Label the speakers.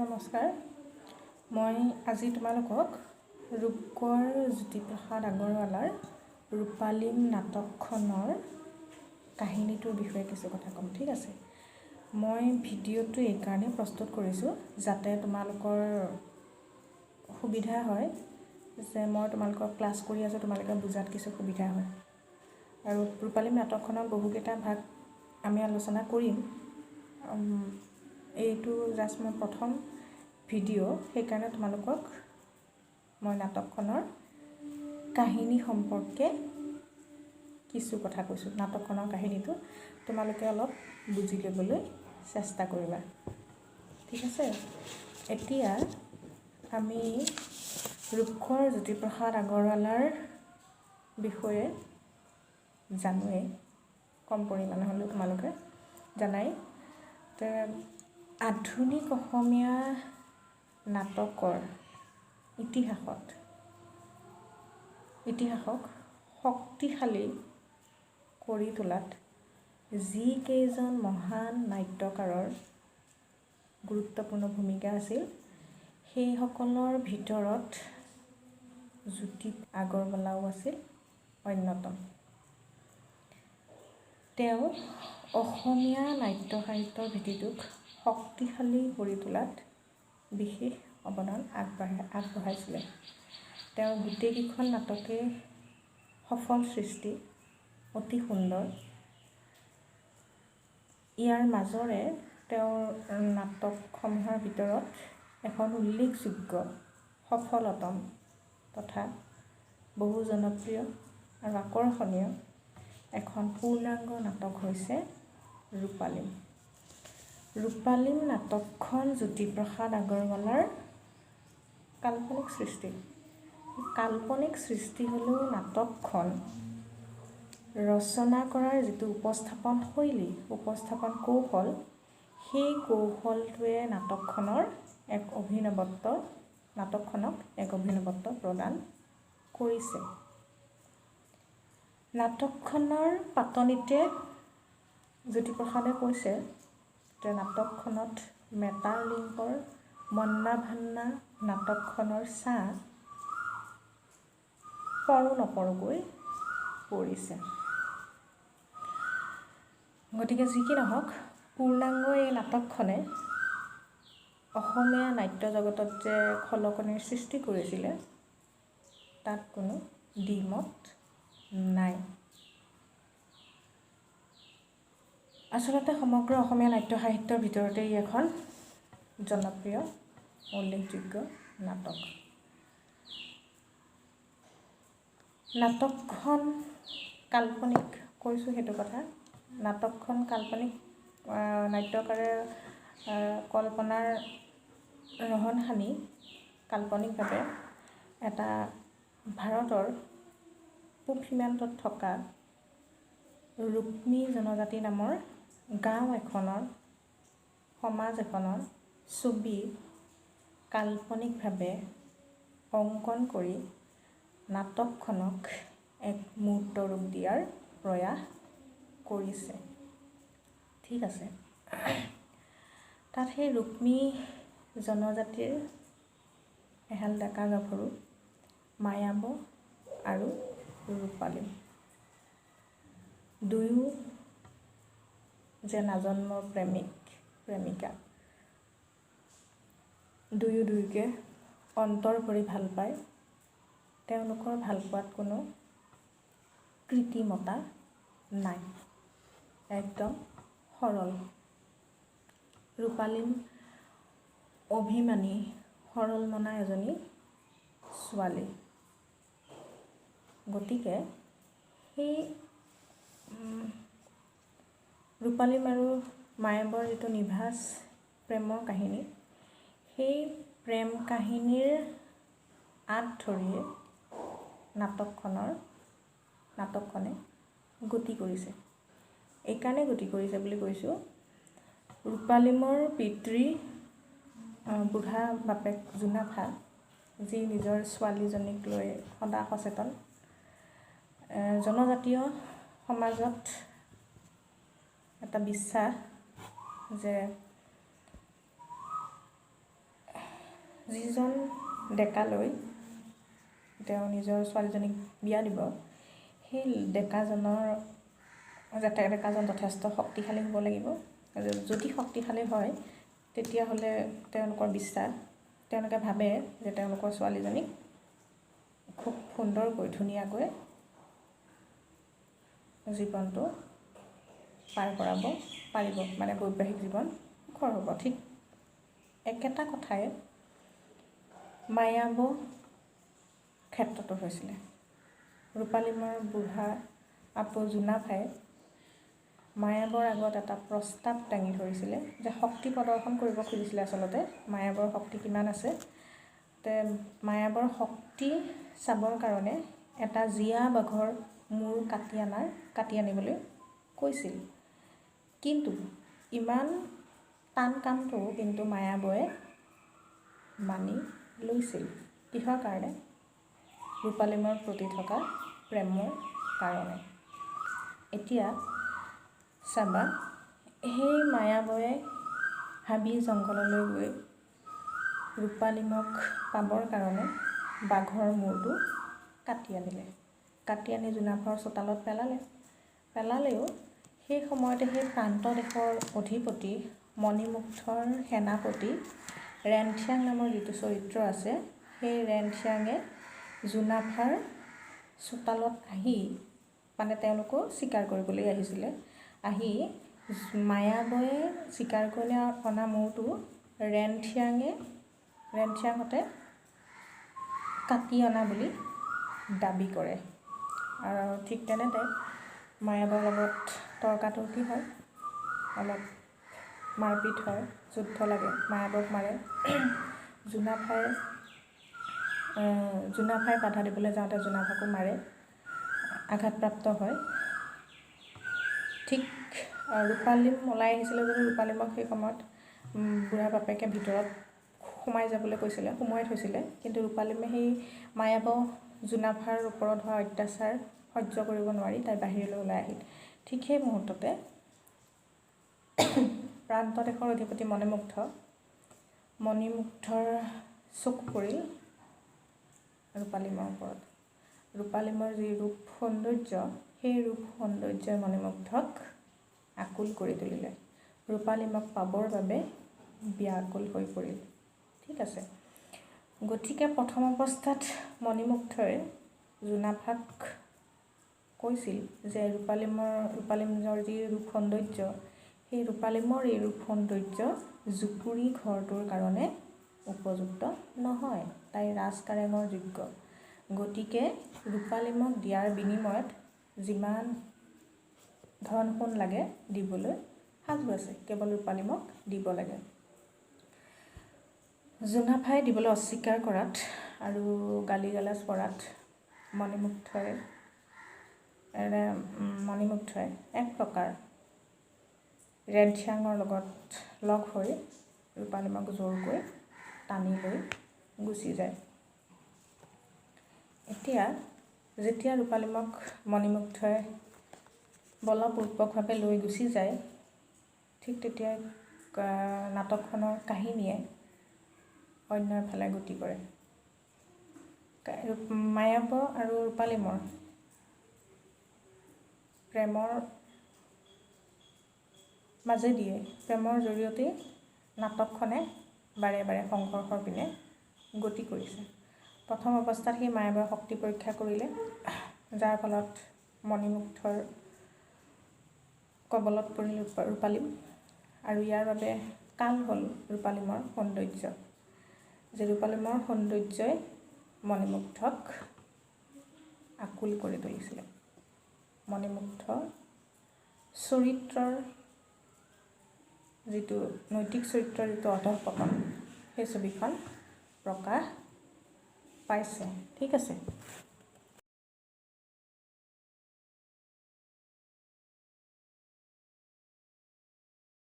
Speaker 1: নমস্কাৰ, মই আজি তোমালোকক ৰূপকোঁৱৰ জ্যোতিপ্ৰসাদ আগৰৱালাৰ ৰূপালীম নাটকখনৰ কাহিনীটোৰ বিষয়ে কিছু কথা ক'ম। ঠিক আছে, মই ভিডিঅ'টো এইকাৰণেই প্ৰস্তুত কৰিছোঁ যাতে তোমালোকৰ সুবিধা হয়, যে মই তোমালোকক ক্লাছ কৰি আছোঁ, তোমালোকে বুজাত কিছু সুবিধা হয়। আৰু ৰূপালীম নাটকখনৰ বহুকেইটা ভাগ আমি আলোচনা কৰিম। এইটো জাষ্ট মোৰ প্ৰথম ভিডিঅ', সেইকাৰণে তোমালোকক মই নাটকখনৰ কাহিনী সম্পৰ্কে কিছু কথা কৈছোঁ। নাটকখনৰ কাহিনীটো তোমালোকে অলপ বুজি ল'বলৈ চেষ্টা কৰিবা, ঠিক আছে? এতিয়া আমি ৰূপকোঁৱৰ জ্যোতিপ্ৰসাদ আগৰৱালাৰ বিষয়ে জানোৱেই, কম পৰিমাণে হ'লেও তোমালোকে জানাই। আধুনিক অসমীয়া নাটকৰ ইতিহাসক শক্তিশালী কৰি তোলাত যিকেইজন মহান নাট্যকাৰৰ গুৰুত্বপূৰ্ণ ভূমিকা আছিল, সেইসকলৰ ভিতৰত জ্যোতি আগৰৱালাও আছিল অন্যতম। তেওঁ অসমীয়া নাট্য সাহিত্যৰ ভেটিটোক শক্তিশালী কৰি তোলাত বিশেষ অৱদান আগবঢ়াইছিলে। তেওঁৰ গোটেইকেইখন নাটকেই সফল সৃষ্টি, অতি সুন্দৰ। ইয়াৰ মাজৰে তেওঁৰ নাটকসমূহৰ ভিতৰত এখন উল্লেখযোগ্য, সফলতম তথা বহু জনপ্ৰিয় আৰু আকৰ্ষণীয় এখন পূৰ্ণাংগ নাটক হৈছে ৰূপালীম। ৰূপালীম নাটকখন জ্যোতিপ্ৰসাদ আগৰৱালাৰ কাল্পনিক সৃষ্টি। কাল্পনিক সৃষ্টি হ'লেও নাটকখন ৰচনা কৰাৰ যিটো উপস্থাপন শৈলী, উপস্থাপন কৌশল, সেই কৌশলটোৱে নাটকখনৰ এক অভিনৱত্ব, নাটকখনক এক অভিনৱত্ব প্ৰদান কৰিছে। নাটকখনৰ পাতনিতে জ্যোতিপ্ৰসাদে কৈছে যে নাটকখনত মেটাৰলিংকৰ মন্না ভান্না নাটকখনৰ ছাঁ পৰো নপৰোকৈ পৰিছে। গতিকে যি কি নহওক, পূৰ্ণাংগ এই নাটকখনে অসমীয়া নাট্য জগতত যে খলকনিৰ সৃষ্টি কৰিছিলে, তাত কোনো দ্বিমত নাই। আচলতে সমগ্ৰ অসমীয়া নাট্য সাহিত্যৰ ভিতৰতে ই এখন জনপ্ৰিয়, উল্লেখযোগ্য নাটক। নাটকখন কাল্পনিক, কৈছোঁ সেইটো কথা। নাটকখন কাল্পনিক, নাট্যকাৰে কল্পনাৰ ৰহণ সানি কাল্পনিকভাৱে এটা ভাৰতৰ পূব সীমান্তত থকা ৰুক্মী জনজাতি নামৰ গাঁও এখনৰ, সমাজ এখনৰ ছবি কাল্পনিকভাৱে অংকন কৰি নাটকখনক এক মূৰ্ত ৰূপ দিয়াৰ প্ৰয়াস কৰিছে। ঠিক আছে, তাত সেই ৰুক্মী জনজাতিৰ এহাল ডেকা গাভৰু মায়াব আৰু ৰূপালীম দুয়ো যে নাজন্মৰ প্ৰেমিক প্ৰেমিকা, দুয়ো দুয়োকে অন্তৰ ভৰি ভাল পায়। তেওঁলোকৰ ভালপোৱাত কোনো কৃত্ৰিমতা নাই, একদম সৰল। ৰূপালীম অভিমানী, সৰল মনা এজনী ছোৱালী। গতিকে সেই ৰূপালীম আৰু মায়াবৰ যিটো নিভাঁজ প্ৰেমৰ কাহিনী, সেই প্ৰেম কাহিনীৰ আঁত ধৰিয়ে নাটকখনে গতি কৰিছে। এইকাৰণে গতি কৰিছে বুলি কৈছোঁ, ৰূপালীমৰ পিতৃ বুঢ়া বাপেক জোনাফা, যি নিজৰ ছোৱালীজনীক লৈ সদা সচেতন, জনজাতীয় সমাজত এটা বিশ্বাস যে যিজন ডেকালৈ তেওঁ নিজৰ ছোৱালীজনীক বিয়া দিব, সেই ডেকাজনৰ ডেকাজন যথেষ্ট শক্তিশালী হ'ব লাগিব। যদি শক্তিশালী হয়, তেতিয়াহ'লে তেওঁলোকৰ বিশ্বাস, তেওঁলোকে ভাবে যে তেওঁলোকৰ ছোৱালীজনীক খুব সুন্দৰকৈ, ধুনীয়াকৈ জীৱনটো পাৰ কৰাব পাৰিব, মানে বৈবাহিক জীৱন সুখৰ হ'ব। ঠিক একেটা কথাই মায়াবৌ ক্ষেত্ৰতো হৈছিলে। ৰূপালীমৰ বুঢ়া আপৌ জোনাফাই মায়াবৰ আগত এটা প্ৰস্তাৱ দাঙি ধৰিছিলে যে শক্তি প্ৰদৰ্শন কৰিব খুজিছিলে আচলতে, মায়াবৰ শক্তি কিমান আছে। তে মায়াবৰ শক্তি চাবৰ কাৰণে এটা জীয়া বাঘৰ মূৰ কাটি আনিবলৈ কৈছিল। কিন্তু ইমান টান কামটো কিন্তু মায়াবয়ে মানি লৈছিল। কিহৰ কাৰণে? ৰূপালীমৰ প্ৰতি থকা প্ৰেমৰ কাৰণে। এতিয়া চাবা, সেই মায়াবয়ে হাবি জংঘললৈ গৈ ৰূপালীমক পাবৰ কাৰণে বাঘৰ মূৰটো কাটি আনিলে। কাটি আনি জোনাফৰ চোতালত পেলালে। পেলালেও সেই সময়তে সেই প্ৰান্ত দেশৰ অধিপতি মণিমুগ্ধৰ সেনাপতি ৰেনথিয়াং নামৰ যিটো চৰিত্ৰ আছে, সেই ৰেনথিয়াঙে জোনাফাৰ চোতালত আহি, মানে তেওঁলোকো চিকাৰ কৰিবলৈ আহিছিলে, আহি মায়াবয়ে চিকাৰ কৰি অনা মূৰটো ৰেনথিয়াংহঁতে কাটি অনা বুলি দাবী কৰে। আৰু ঠিক তেনেতে মায়াবৰ লগত তৰ্কাতৰ্কি হয়, অলপ মাৰপিট হয়, যুদ্ধ লাগে, মায়াবক মাৰে। জোনাফাই বাধা দিবলৈ যাওঁতে জোনাফাকো মাৰে, আঘাতপ্ৰাপ্ত হয়। ঠিক ৰূপালীম ওলাই আহিছিলে যদিও ৰূপালীমক সেই সময়ত বুঢ়া বাপেকে ভিতৰত সোমাই যাবলৈ কৈছিলে, সোমোৱাই থৈছিলে। কিন্তু ৰূপালীমে সেই মায়াব জোনাফাৰ ওপৰত হোৱা অত্যাচাৰ সহ্য কৰিব নোৱাৰি তাই বাহিৰলৈ ওলাই আহিল। ঠিক সেই মুহূৰ্ততে প্ৰান্ত দেশৰ অধিপতি মণিমুগ্ধৰ চকু পৰিল ৰূপালীমৰ ওপৰত। ৰূপালীমৰ যি ৰূপ সৌন্দৰ্য, সেই ৰূপ সৌন্দৰ্যই মণিমুগ্ধক আকুল কৰি তুলিলে। ৰূপালীমক পাবৰ বাবে ব্যাকুল হৈ পৰিল। ঠিক আছে, গতিকে প্ৰথম অৱস্থাত মণিমুগ্ধই জোনাফাক কৈছিল যে ৰূপালীমৰ যি ৰূপ সৌন্দৰ্য, সেই ৰূপালীমৰ এই ৰূপ সৌন্দৰ্য জুপুৰি ঘৰটোৰ কাৰণে উপযুক্ত নহয়, তাই ৰাজকাৰেঙৰ যোগ্য। গতিকে ৰূপালীমক দিয়াৰ বিনিময়ত যিমান ধন সোণ লাগে দিবলৈ সাজু আছে, কেৱল ৰূপালীমক দিব লাগে। জোনাফাই দিবলৈ অস্বীকাৰ কৰাত আৰু গালি গালাজ পৰাত মণিমুগ্ধই এক প্ৰকাৰ ৰেনথিয়াঙৰ লগত লগ হৈ ৰূপালীমক জোৰকৈ টানি লৈ গুচি যায়। এতিয়া যেতিয়া ৰূপালীমক মণিমুগ্ধই বলপূৰ্বকভাৱে লৈ গুচি যায়, ঠিক তেতিয়াই নাটকখনৰ কাহিনীয়ে অন্য এফালে গতি কৰে। মায়াব আৰু ৰূপালীমৰ প্ৰেমৰ মাজেদিয়ে, প্ৰেমৰ জৰিয়তেই নাটকখনে বাৰে বাৰে সংঘৰ্ষৰ পিনে গতি কৰিছে। প্ৰথম অৱস্থাত সি মায়াবৰ শক্তি পৰীক্ষা কৰিলে, যাৰ ফলত মণিমুগ্ধৰ কবলত পৰিল ৰূপালীম। আৰু ইয়াৰ বাবে কাল হ'ল ৰূপালীমৰ সৌন্দৰ্য, যে ৰূপালীমৰ সৌন্দৰ্যই মণিমুগ্ধক আকুল কৰি তুলিছিলে। মণিমুগ্ধ চৰিত্ৰৰ যিটো নৈতিক চৰিত্ৰৰ যিটো অধঃপতন, সেই ছবিখন প্ৰকাশ পাইছে। ঠিক আছে।